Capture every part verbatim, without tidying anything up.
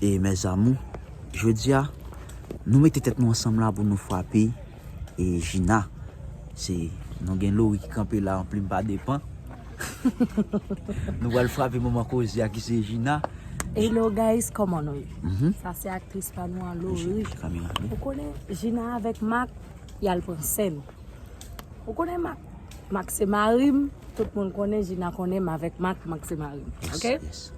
E mes amours, jodi a, nou mete tèt nou ansanm la pou nou frape e Gina. Se, nou gen Lori ki kanpe la, anpli m pa depan. Nou pral frape manman koze a ki se Gina. Hello guys, kòman nou ye? Mhm. Sa se aktris pa nou an, Lori. Kamera, wi. Ou konnen Gina avèk Mak, y al pran sèn. Ou konnen Mak? Mak se mari m. Tout moun konnen, Gina konnen m avèk Mak, Mak se mari m. Yes, ok? Yes.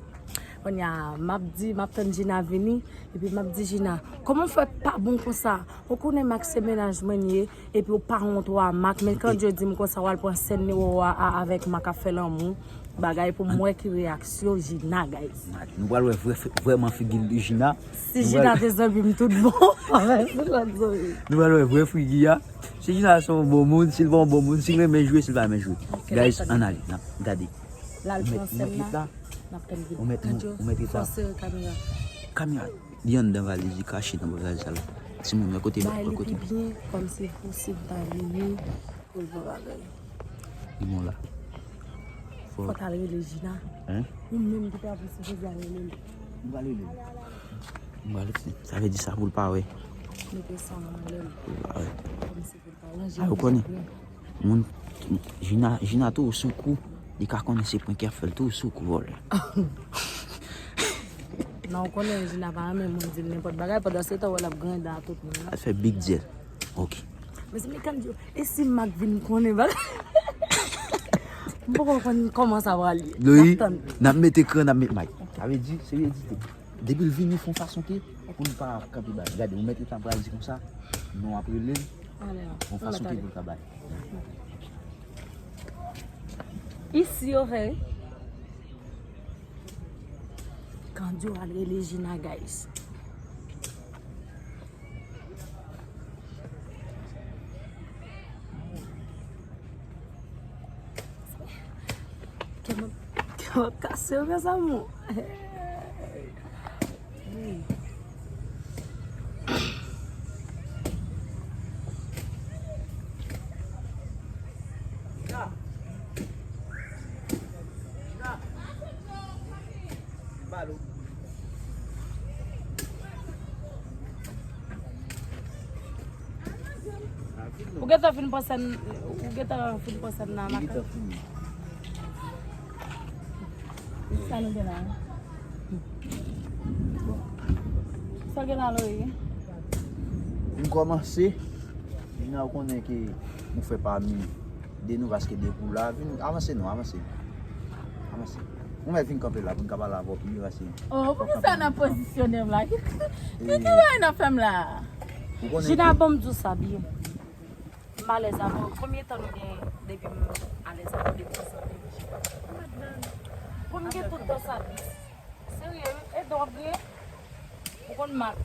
Kounye a, m ap di, m ap tann Gina vini, epi m ap di Gina, kòman w fè pa bon konsa? Ou konnen Mak se mennaj mwen l ye, epi w pa wont ou a Mak, men Kandjo di m konsa w al pran sèn li wè w a, a, avèk Mak ap fè lanmou. Bagay pou m wè ki reyaksyon Gina, guys. Nou pral wè vrè, vrèman figi Gina. Si Gina te zanmi m tout bon, pa fè sou lòt zanmi. Nou pral wè vrè figi a. Si Gina se yon bon moun, si l pa yon bon moun, si l renmen jwe, si l pa renmen jwe. Guys, ann ale, n ap gade. L al pran sèn la, n ap tann vini. Ou mèt, ou mèt eta. Kamera. Li anndan valiz, li kache nan valiz la. Timoun, wè kote, wè kote. Bay li pi byen, kòmsi pou si l ta vini, pou l pran bagay. Li bon la. Fò. Fò t al rele Gina. Hein? Ou menm ki ta pou sipoze al rele li. M pral rele li. M pral rele li. Sa vle di sa pou l pa wè. Mete sa nan anlè l. Pou l pa wè. Kòmsi pou l pa wè. A, ou konnen. Moun, Gina, Gina tou sou kou. Li ka konnen se prank y ap fè l tou sou kou vòlè. Non, ou konnen Gina pa renmen moun di l nenpòt bagay, pandan se tan wè l ap griyen dan a tout moun nan. Al fè big deal. Ok. Mezanmi, Kandjo, e si Mak vin konnen bagay? M poko konn kòman sa pral ye. Lori, n ap tann. N ap met ekran, n ap met mic. Sa vle di, se ereditè. Depi l vini, fè yon fason ke pou n pa kanpe ba l. Gade, ou mèt eta pral di konsa, non ap rele l, fè yon fason ke pou l ka ba l. Isi yo fè wi. Kandjo al rele Gina, guys. Kè m ap, kè m ap kase wi, mes amours. Ou gentan fin pran sèn, ou gentan fin pran sèn nan Mak la? Sa nou gen la? Sa gen la, Lori? M kòmanse. Gina, ou konnen ke nou fè pami de nou, paske depi w la, vin, avanse non, avanse. Avanse. Ou mèt vin kanpe la pou n ka pale avè w pi byen, paske... Oh, poukisa n ap pozisyone m la? Ki, ki, ki bagay n ap fè m la? Gina, ban m di w sa byen. M alèz avè w. Konbyen tan nou gen depi m alèz avè w, depi m santi m chita? Pou m gen tout tan sa plis. Serye wi, e dan w ap griyen? Ou konn Mak?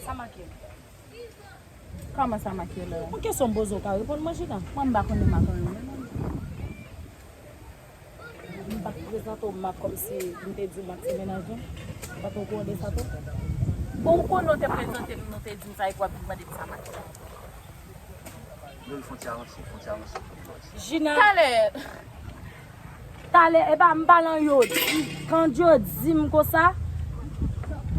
Sa Mak ye? Kòman sa Mak ye la? Yon kesyon m poze w ka reponn mwen, Gina. Mwen m pa konnen Mak anyen. M pa t prezante w Mak kòmsi m te di w Mak se mennaj ou. M pa t okouran de sa tou. Bon, ou konnen w te prezante m, nou te di m sa, epi w ap vin mande m sa Mak ye. Lori, fon ti avanse, fon ti avanse, fon ti avanse. Gina. Talè. Talè, e pa m pa lan yo di, Kandjo di m konsa,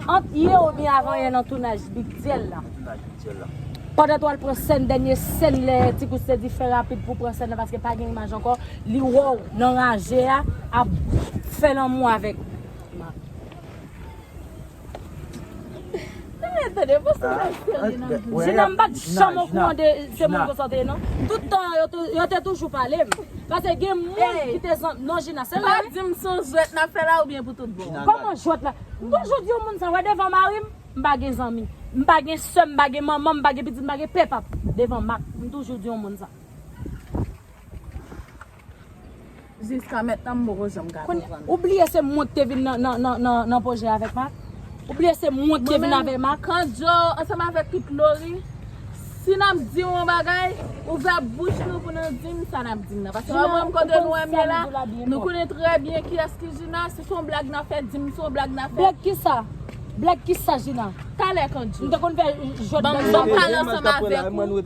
ant yè oubyen avan yè nan tounaj Big Deal la. Nan tounaj Big Deal la. Pandan w al pran sèn, dènye sèn, lè Ti Gous te di fè rapid pou pran sèn nan, paske pa gen imaj ankò, li wè w nan raje a, ap fè lanmou avèk Mak. Gina, m pa t janm okouran de se moun konsa w te ye, non. Tout tan, yo te, yo te toujou pale m. Paske gen moun ki te zan-, non, Gina, se pa di m se yon jwèt n ap fè la oubyen pou tout bon. Kòman jwèt la? M toujou di yon moun sa, wè, devan mari m, m pa gen zanmi. M pa gen sè, m pa gen manman, m pa gen pitit, m pa gen pèp ap devan Mak. M toujou di yon moun sa. Jiska mentnan, m poko janm ka konprann. Ou bliye se mwen ki te vin nan, nan, nan, nan, nan pwojè avèk Mak? Ou bliye se mwen ki te vin avèk Mak? Kandjo, ansanm avèk tout Lori, si n ap di yon bagay, ouvè bouch nou pou nou di m sa n ap di m nan. Paske mwen menm kote nou wè m ye la, nou konnen trè byen kiyès ki Gina, si se yon blag n ap fè, di m se yon blag n ap fè. Blag kisa? Blag ki sa, Jina? Talè, Kandjo. M te konn fè jwèt blag sa. Ban m pale ansanm avèk ou.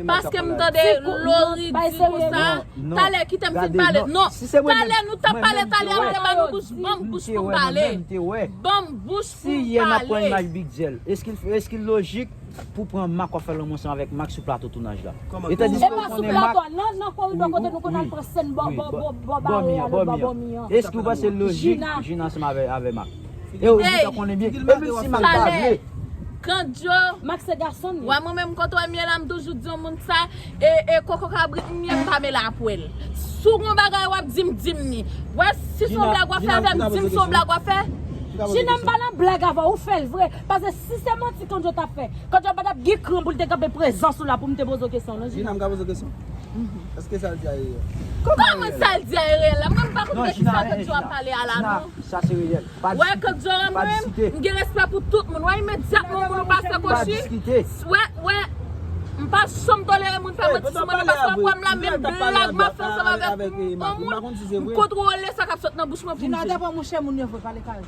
Paske m tande Lori di konsa. Talè, kite m fin pale. Non. Talè, nou t ap pale, talè, ap te ba nou bouch, ban m bouch pou m pale. Ban m bouch pou m pale. Si yè n ap pran imaj Big Jel, èske l, èske l lojik pou pran Mak w ap fè lanmou ansanm avèk Mak sou plato tounaj la? Etandike ou konnen Mak. E pa sou plato a, nan, nan koridò kote nou konn al pran sèn bò, bò, bò, bò barè a, lòt bò bò mi an. Èske ou panse l lojik Jina ansanm avè, avè Mak? E ou menm sa konnen byen. E menm si Mak pa vle. Kandjo. Mak se gason li. Wè mwen menm kote w ye la, m toujou di yon moun sa, e, e koko kabrit m ye, m pa mele apwèl. Si w gon bagay w ap di m, di m ni. Wè, si se yon blag w ap fè avè m, di m se yon blag w ap fè. Jina, m pa nan blag avè w, ou fè l vre. Paske si se manti Kandjo t ap fè, Kandjo pa t ap gen kran pou l te kanpe prezans ou la pou m te poze w kesyon, non, Jina? Jina, m ka poze w kesyon? Èske sa l di a ye reyèl? Kòman sa l di a ye reyèl la? Mwen, m pa konn de kisa Kandjo ap pale a la, non. Sa se reyèl. Wè, Kandjo, mwen menm, m gen respè pou tout moun. Wè, imedyatman yon moun ou pase kochi. Wè, wè, m pa janm tolere moun fè manti sou mwen, paske w ap wè m la, menm blag m ap fè ansanm avèk yon moun, m kontwole sa k ap sot nan bouch mwen pou m di. Jina, ta pran mouche moun yo vre, pale kare.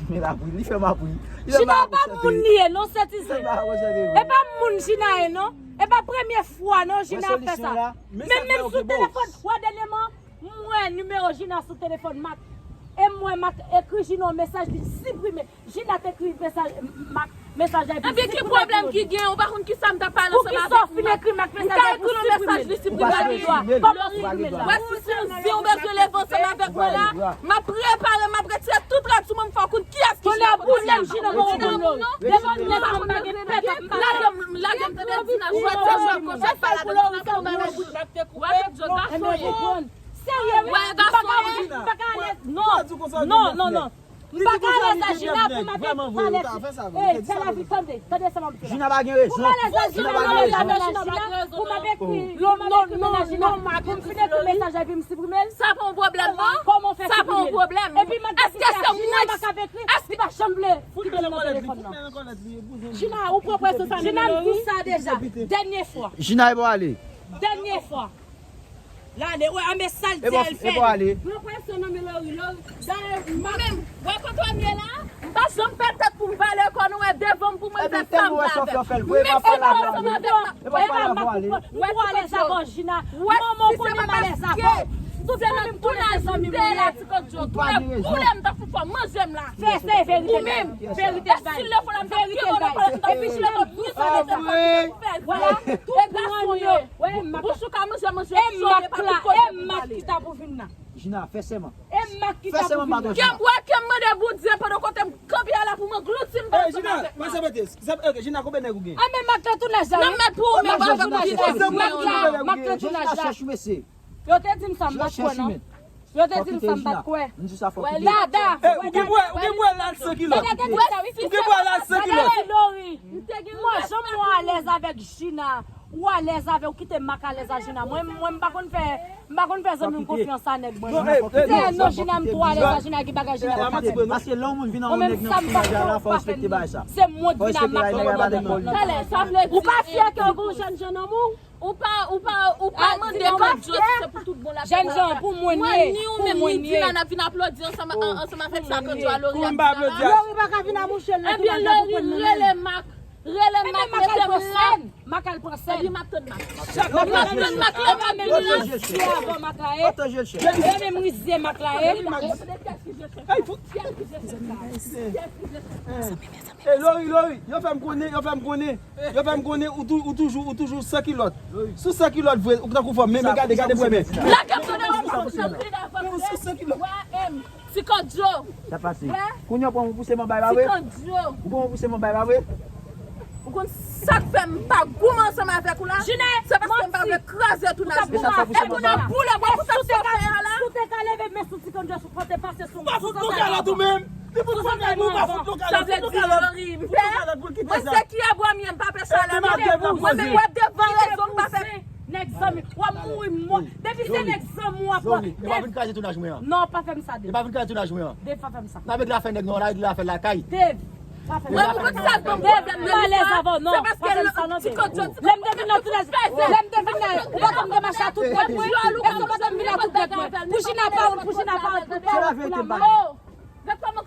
Men l ap ri, li fè m ap ri. Jina, e pa moun li ye, non, sètizè. E pa moun Jina ye, non. E pa premye fwa, non, Jina ap fè sa. Men menm sou telefòn, wè, dènyèman, m wè nimewo Jina sou telefòn Mak. E m wè Mak ekri Jina yon mesaj, li siprime. Jina te ekri mesaj, Mak, mesaj la, epi siprime pou li. Ebyen, ki pwoblèm ki gen? Ou pa konn kisa m t ap pale ansanm avèk Mak. Poukisa w fin ekri Mak mesaj la epi w siprime l? Ou pa gen dwa. Kòman w siprime l la? Wè, si se yon zen ou bezwen leve ansanm avèk mwen la, m ap repare, m ap retire tout rad sou mwen, m fè w konn kiyès ki Jina. Tonnè boule m, Jina, mwen konn non. Devan nèg la, m pa gen pèp ap pale. Lage m, lage m, tande, Jina, jwèt se jwèt konsa, pa ladan, Jina, fè yon bagay. Wè, Kandjo, gason ye. Serye, wi. M pa ka, m pa ka alèz. Non, non, non, non. M pa ka alèz a Jina pou m ap pale. Ey, Jina, tande, tande sa m ap di la. Jina pa gen rezon. Pou m alèz a Jina, m alèz avè Jina, pou m ap ekri, pou m ap ekri mennaj Jina, pou m fin ekri mesaj la epi m siprime l. Sa pa yon pwoblèm, non. Kòman w fè siprime l? Sa pa yon pwoblèm. Epi m ap di sa, Jina, m ap ekri, li pa janm vle kite nan telefòn nan. Jina, ou pran presyon sa, Jina, m di sa deja. Dènye fwa. Jina, e pa w ale. Dènye fwa. L ale, wè, a men sa l di a l fè. Pran presyon nan men Lori, Lori. Dayè, mwen menm, wè kote w ye la, m pa janm pèdi tèt pou m pale kò nou, wè, devan m pou mwen fè sa m vle avè l. Men se pa ansanm avèk Mak. Wè, m twò alèz avè w, Jina. Manman w konnen m alèz avè w. Tout zanmi m konnen se zanmi m ou ye. Ti Kandjo, toulèboule m t ap fout fò manje m la. Fè se verite l bay. Ou menm. Verite l bay. Verite l bay. Epi Jina, m ap di sa deja. Wè, tout moun yo. Wè, Mak. Bouch ou ka manje, manje. E Mak la, e Mak ki ta pou vin la. Jina, fè sèman. E Mak ki ta pou vin la. Fè sèman, pa twò. Ke m wè, ke m mande Bondye pandan kote m kanpe a la pou m anglouti m ansanm avèk Mak. Jina, pa sa mete. Jina, konbyen nèg ou gen? A men Mak la tounaj la, wi. Nan mèt pou ou menm avèk Mak la, Mak la tounaj la. Jina, chèch mesye. Yo te di m sa, m pa t kwè, non. Yo te di m sa, m pa t kwè. Dada. Ou gen pou wè, ou gen pou wè l al san kilòt. Ou gen pou wè l al san kilòt. Lori, mwen, jan m wè w alèz avèk Jina, ou alèz avè w, kite Mak alèz a Jina. Mwen, mwen, m pa konn fè, m pa konn fè zanmi m konfyans a nèg mwen. Non, non, Jina, m twò alèz a Jina, ki bagay Jina pa ka fè. Paske lè yon moun vin a yon nèg nan tounaj la, fò w respekte bagay sa. Se mwen k vin a Mak nan moman de kòl. Ou pa fyè ke w gon jèn jan nan men w? Ou pa, ou pa, ou pa mande Kandjo si se pou tout bon l ap fè. Jèn jan, pou mwen li ye, pou mwen li ye. Mwen ni ou menm ni Dina n ap vin aplodi ansanm, an-, ansanm avèk sa Kandjo a Lori ap di la. Lori pa ka vin a mouche l nan tounaj la pou pran nan men l. Rele Mak, rele Mak, mete m la. Mak al pran sèn. Epi m ap tann Mak. M ap tann Mak lè m ap vini la. Mak la ye. Mwen menm rizye Mak la ye. Ey, Lori, Lori, yo fè m konnen, yo fè m konnen. Yo fè m konnen ou tou, ou toujou, ou toujou san kilòt. Si w san kilòt vre, ou tankou fanm, men, men gade, gade pou wè men. Lage m tande w ap pran sèl pi devan. Ou san kilòt. Wè, em, Ti Kandjo. Sa pase. Kounye a w pran yon pouse m anba, e pa vre? Ti Kandjo. Ou pran yon pouse m anba, e pa vre? Ou konn sa k fè m pa goumen ansanm avèk ou la? Se paske m pa vle kraze tounaj la. E pou nan boule mwen pou sa w fè a la. Si w te ka leve men sou Ti Kandjo, si w te pase sou mwen. Ou pa fout nou kalòt ou menm. Depi w konnen nou, ou pa fout nou kalòt, fout nou kalòt. Ou fout nou kalòt pou l kite sa. Mwen se ki abwa m ye, m pa pè chalè non. Mwen menm wè devan rezon m pa fè. Nèg zanmi, w ap mouri mò. Depi se nèg zanmi w ap pran. Dev, pa vin kraze tounaj mwen an. Non, pa fè m sa, Dev. Dev, pa vin kraze tounaj mwen an. Dev, pa fè m sa. N ap regle afè nèg nou an, n a regle afè lakay. Dev, pa fè m sa. Mwen, ou konn sa k ban m pwoblèm nan legliz la? Se paske ti Kandjo, ti Kandjo te fout fèzè. Lè m te vin la, ou pa konn te mache a tout dwèt mwen? Èske ou pa konn vin a tout dwèt mwen? Pou Jina pa wont, pou Jina pa wont, pou pa wont, pou la mò. Gad kòman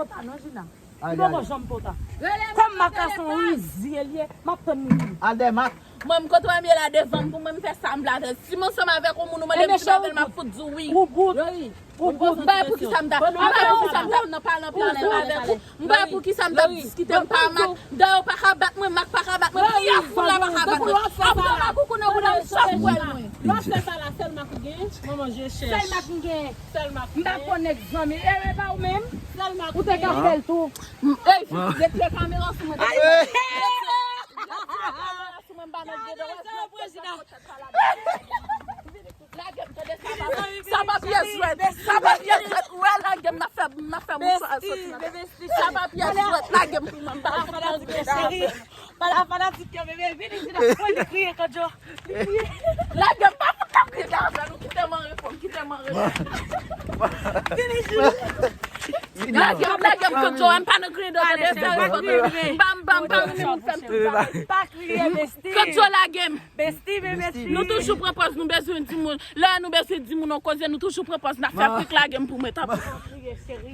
poko ta non, Jina. Li poko janm poko ta. Kòm Mak la se yon rizye li ye, m ap tann li vini. Al dèyè Mak. Mwen, m kote w ye la devan m pou mwen, m fè sa m vle avè l. Si m ansanm avèk yon moun, ou mande m si m avè l, m ap fout di w wi. Ou bout. Ou bout. M pa wè poukisa m ta, m pa wè poukisa m ta nan pale anpil anpil avèk ou. M pa wè poukisa m t ap diskite, m pa Mak. Dayè, ou pa ka bat mwen, Mak pa ka bat mwen, piyè foul la pa ka bat mwen. Ap pran Mak koukou nan bouda m, sa pou wè l mwen. Lè w ap fè sa la, sèl Mak ou gen? Manman, je chèch. Sèl Mak m gen. Sèl Mak ou gen. M pa konn nèg zanmi. E, e pa ou menm? Sèl Mak ou gen. Ou te ka fè l tou. Ey, retire kamera sou mwen. Retire kamera sou mwen, m pa nan gede w. Lage m, tande sa pa, sa pa pyès jwèt. Sa pa pyès jwèt. Ou wè lage m, m ap fè, m ap fè bonswa soti nan tèt. Sa pa pyès jwèt. Lage m pou mwen, m pa fanatik yo, cheri. Pa la fanatik yo, bebe. Vini, Jina. Fò li kriye, Kodjo. Li kriye. Lage m, pa fout ap kriye avè nou. Kite m an repo, kite m an repo. Vini, Jina. Lage m, lage m, Kodjo, m pa nan griyen dò, tande sa. M pa, m pa, m pa renmen moun fè m tout bagay. Pa kriye, besti. Kodjo, lage m. Besti, bebe, besti. Nou toujou pran pòz nou bezwen timoun. Lè nou bezwen timoun yon koze, nou toujou pran pòz n ap fè krik, lage m pou mwen, tanpri. Pa kriye, cheri.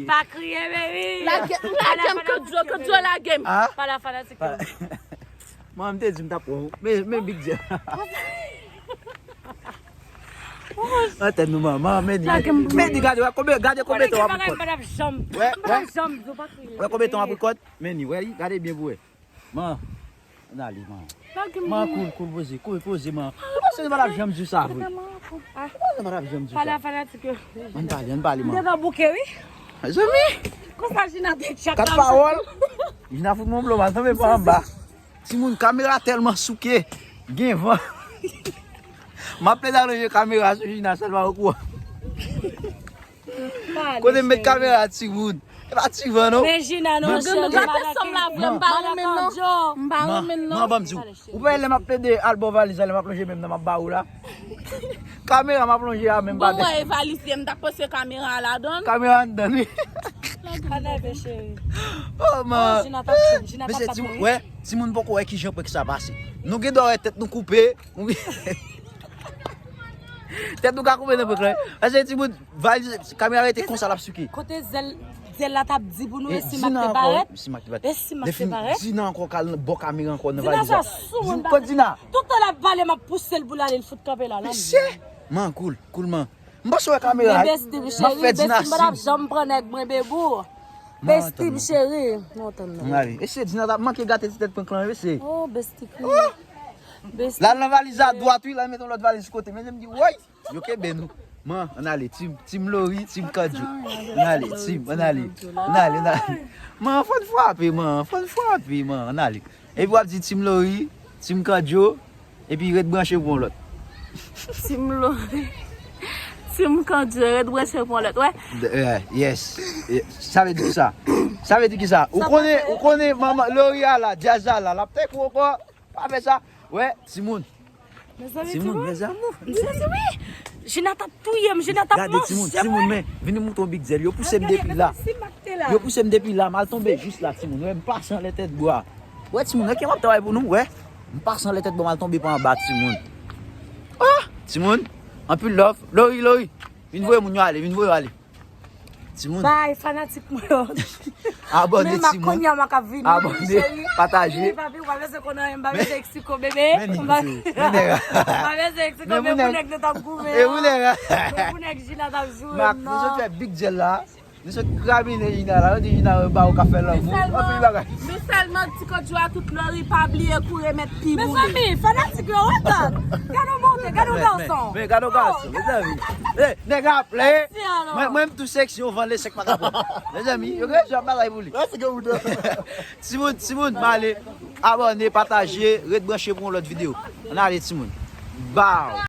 Pa kriye, baby. Lage m, lage m, Kodjo, Kodjo, lage m. Pa la fanatik yo. Mwen, m te di m t ap pran ou. Men, men, Big J. Antèn nou, manman, men ni. Men ni, gade, wè konbyen, gade konbyen tan w ap rekòd. Wè, wè. Wè konbyen tan w ap rekòd. Men ni, wè, gade byen pou wè. Man, ann ale, man. Man, koul, koul, poze, koul, poze, man. Ou panse nou pa t ap janm di sa vre? Ou panse nou pa t ap janm di sa? Ann pale, ann pale, man. Mezanmi! Konsa Jina te tchak. Kat pawòl. Jina fout mwen blo, man, tonbe pa anba. Timoun, kamera tèlman souke. Gen van. M ap plede ranje kamera sou Jina sèlman ou kouran. Kote m met kamera, timoun? E pa ti van, non. Men Gina, non, Mwen cheri, gade sanm la vre, m pa renmen non. M pa renmen non. Man, ban m di w. Ou pa lè m ap plede al bò valiz la, lè m ap lonje men m nan m ap ba ou la. Kamera m ap lonje a men m pa. Bon, mwen e valiz li, m ta panse kamera a ladan. Kamera anndan wi. Pa nève cheri. Oh man. Gina t ap Gina t ap bat mwen. Wè, timoun poko wè kijan prank sa pase. Nou gen dwa wè tèt nou koupe. Tèt nou ka koupe nan prank la. Paske timoun valiz kamera rete konsa l ap suke. Kote zèl zèl la t ap di pou nou e si mak te parèt. Si mak te parèt. E si mak te parèt. Dina ankò kal bò kamera ankò nan valiz la. Kot Dina? Tout tan l ap pale m ap pouse l pou l ale l fout kanpe la. Mesye, man, cool, cool man. M panse wè kamera. Mwen fè Dina siy. Mwen ap janm pran nèg mwen bebou. Bestim cheri. Non, tann non. Ann ale. Mesye, Dina t ap manke gate ti tèt prank lan, mesye. Oh, bestie. Bestie. L al nan valiz a dwat wi, l al met yon lòt valiz sou kote. Men m di, woy, yo kenbe nou. Man, ann ale, team, team Lori, team Kadjo. Ann ale, team, ann ale. Ann ale, ann ale. Man, fò n frape, man, fò n frape, man, ann ale. Epi w ap di team Lori, team Kadjo, epi ret branche pou yon lòt. Team Lori. Team Kadjo, ret branche pou yon lòt, wè. Yes. Sa vle di ki sa? Sa vle di ki sa? Ou konnen, ou konnen manman Lori a la, djaz la la, l ap tek ou ankò. Pa fè sa. Wè, timoun. Timoun, mes amours. Gina t ap touye m, Gina t ap manje mwen. Gade timoun, timoun, men, vin mouton Big Zel. Yo pouse m depi la. Yo pouse m depi la, m al tonbe jis la, timoun. Wè, m pase anlè tèt bwa. Wè, timoun, wè ki m ap travay pou nou, wè. M pase anlè tèt bwa, m al tonbe pa anba, timoun. Ah, timoun, anpil love. Lori, Lori, vin voye moun yo ale, vin voye yo ale. Timoun. Bay fanatik mwen yo. Abòne timoun. Men makonya mwen k ap vini. Abòne, pataje. Vini papi, ou pa bezwen konnen anyen, m pa bezwen eksplike w bebe. Men li koute. Men nèg. M pa bezwen eksplike w men pou nèg nou t ap goumen an. E pou nèg. Men pou nèg Gina t ap joure m nan. Mak, nou sot fè big zel la. Nou sot krabinen Gina la. Yo di Gina ba ou ka fè lanmou. Anpil bagay. Men sèlman ti kodyo a tout Lori pa bliye kouri met pi boule. Mezanmi, fanatik yo, what the? Gade yon bonte, gade yon gason. Men gade yon gason, mezanmi. Nèg ap plè. Mwen, mwen m tou seksi, yon van lesèk pa ka pran. Mezanmi, yo gen jan bagay pou li. Timoun, timoun, m ale. Abòne, pataje, ret branche pou yon lòt videyo. Ann ale, timoun. Baw.